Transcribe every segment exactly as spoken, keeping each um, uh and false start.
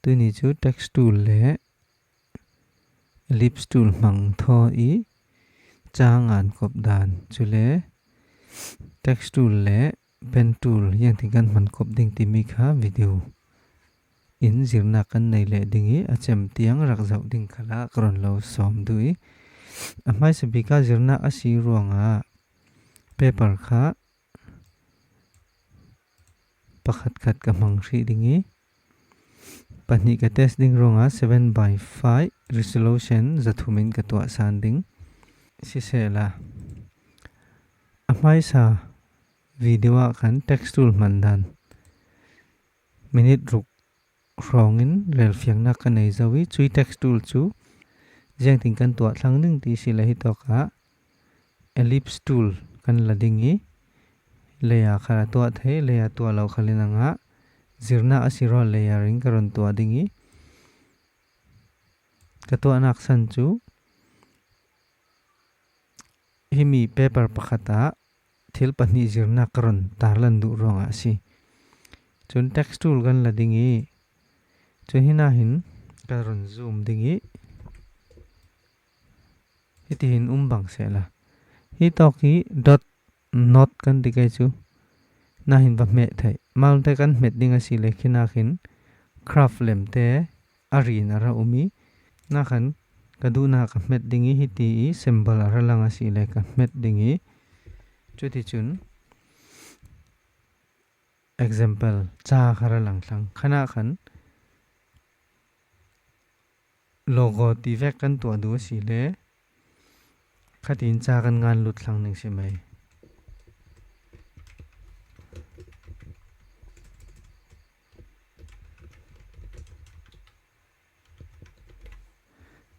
Tuni chu text tool le ellipse tool hmang thaw i cha ngan kop dan, chule text tool le pen tool iang ti kan hman kop ding timi kha video in zirna kan nei leh ding i, a chem tiang rak zauh ding khala ka run lo sawm duh i. A hmaisa bika zirna a si ruangah paper kha pakhat khat ka hmang hrih ding i, pahnih ka test ding ruangah seven by five resolution za thum in ka tuah san ding. Sisehla a hmaisa video ah khan text tool hman dan minute ruk hrawngin relfiangna ka nei zo i, cui text tool chu ziangtin kan tuah thlang ding ti si le hi tawkah ellipse tool kan la ding i, layer kha a tuah thei, layer tuah lo kha le nangah zirna a si rual layer in ka run tuah ding i, ka tuahnak san chu himi paper pakhat ah thil pahnih zirna ka run tarlan duh ruangah a si. Cun text tool kan la ding i, cun hinahin ka run zoom ding i, hitihin um bang sehla. Hi tawk i dot not kan ti kei cu nahin va hmeh theih. Malte kan hmet ding a si le khinakin craft lemte a rin a ra um i, nakhan ka duhnak ka hmet ding i, hiti i symbol a ra lang a si le ka hmet ding i, cuticun example cha kha ra lang thlang. Khanah khan logo ti vek kan tuah duh a si le khatin cha kan ngan lut thlang ning si mai.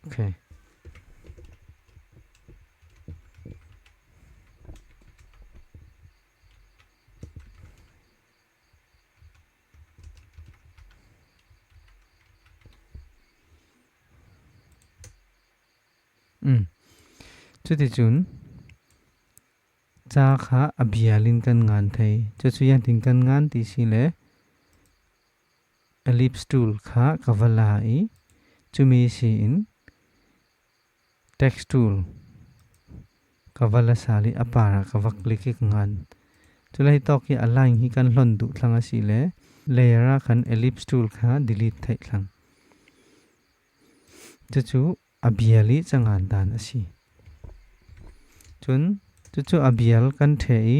Okay. Um. Cuticun cha kha a bialin kan ngan thei. Cucu ziangtin kan ngan ti si le ellipse tool kha ka va la i, cumi si in text tool ka va la sal i, a parah ka va click i ka ngan. Cule hi tawk i a line hi kan hlon duh thlang a si le layer ah khan ellipse tool kha delete theih thlang. Cucu a bial i ca ngan dan a si. Cun cucu a bial kan ṭheh i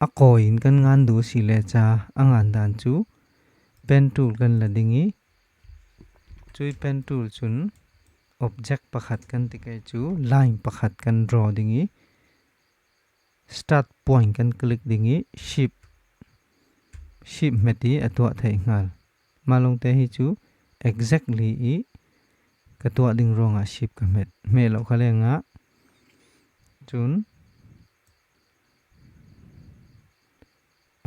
a kawi in kan ngan duh si le ca a ngan dan cu pen tool kan la ding i, cui pen tool cun object pakhat kan ti kei cu line pakhat kan draw ding i, start point kan click ding i, shift, shift hmet i a tuah theih hngal. Mah lawngte hi cu exactly i ka tuah ding ruangah shift ka hmet. Hmeh lo kha lengah cun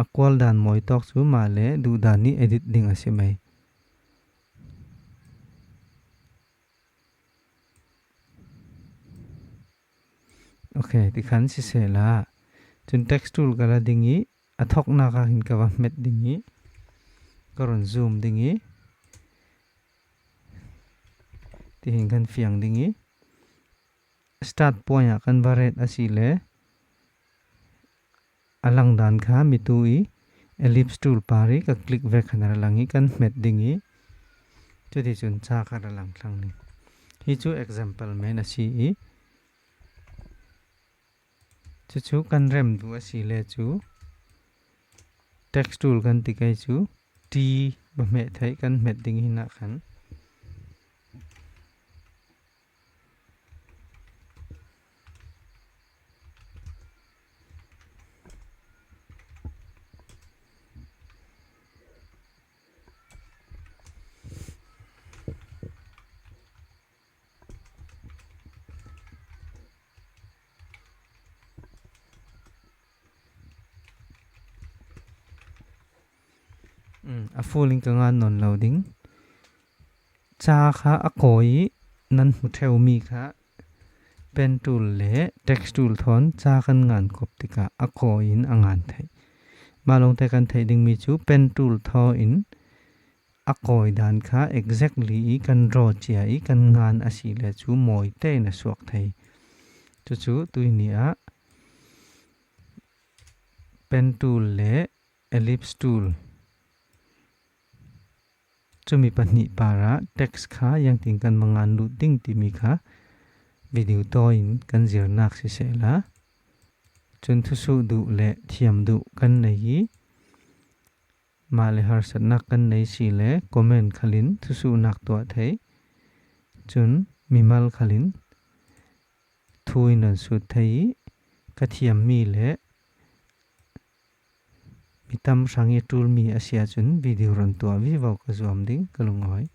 a kual dan mawi tawk cu mah le duh dan i edit ding a si mai. Okay, tikhan sisehla cun text tool ka la ding i, a thoknak ah hin ka va hmet ding i, ka run zoom ding i, tihin kan fiang ding i, start point ah kan va ret a si le a lang dan kha mitu i ellipse tool par i ka click vek khan a ra lang i kan hmet ding i, cuticun ca kha ra lang thlang ni. Hi cu example men a si i, cucu kan rem duh a si le cu text tool kan ti kei cu T va hmeh theih kan hmet ding hi nak khan. Um, a full in ka ngan nawn lo ding. Ca kha a kawi i nan hmu ṭheu mi kha Pen tool le text tool thawn ca kan ngan kop tikah a kawi in a ngan theih. Mah lawngte kan theih dingmi cu pen tool thaw in a kawi dan kha exactly i kan draw cia i kan ngan a si le cu mawi tein a suak thei. Cucu tuihni ah pen tool le ellipse tool, cumi pahnih parah text kha ziangtin kan va ngan lut ding timi kha video tawi in kan zirnak sisehla, cun thusuh duh le thiam duh kan nei i, mah le harsatnak kan nei si le comment khal in thusuhnak tuah thei. Cun mimal khal in thu in nan sut thei i, ka thiammi le mi tam hrang i a ṭulmi a si ahcun video ron tuah vivo ka zuam ding ka lungawi.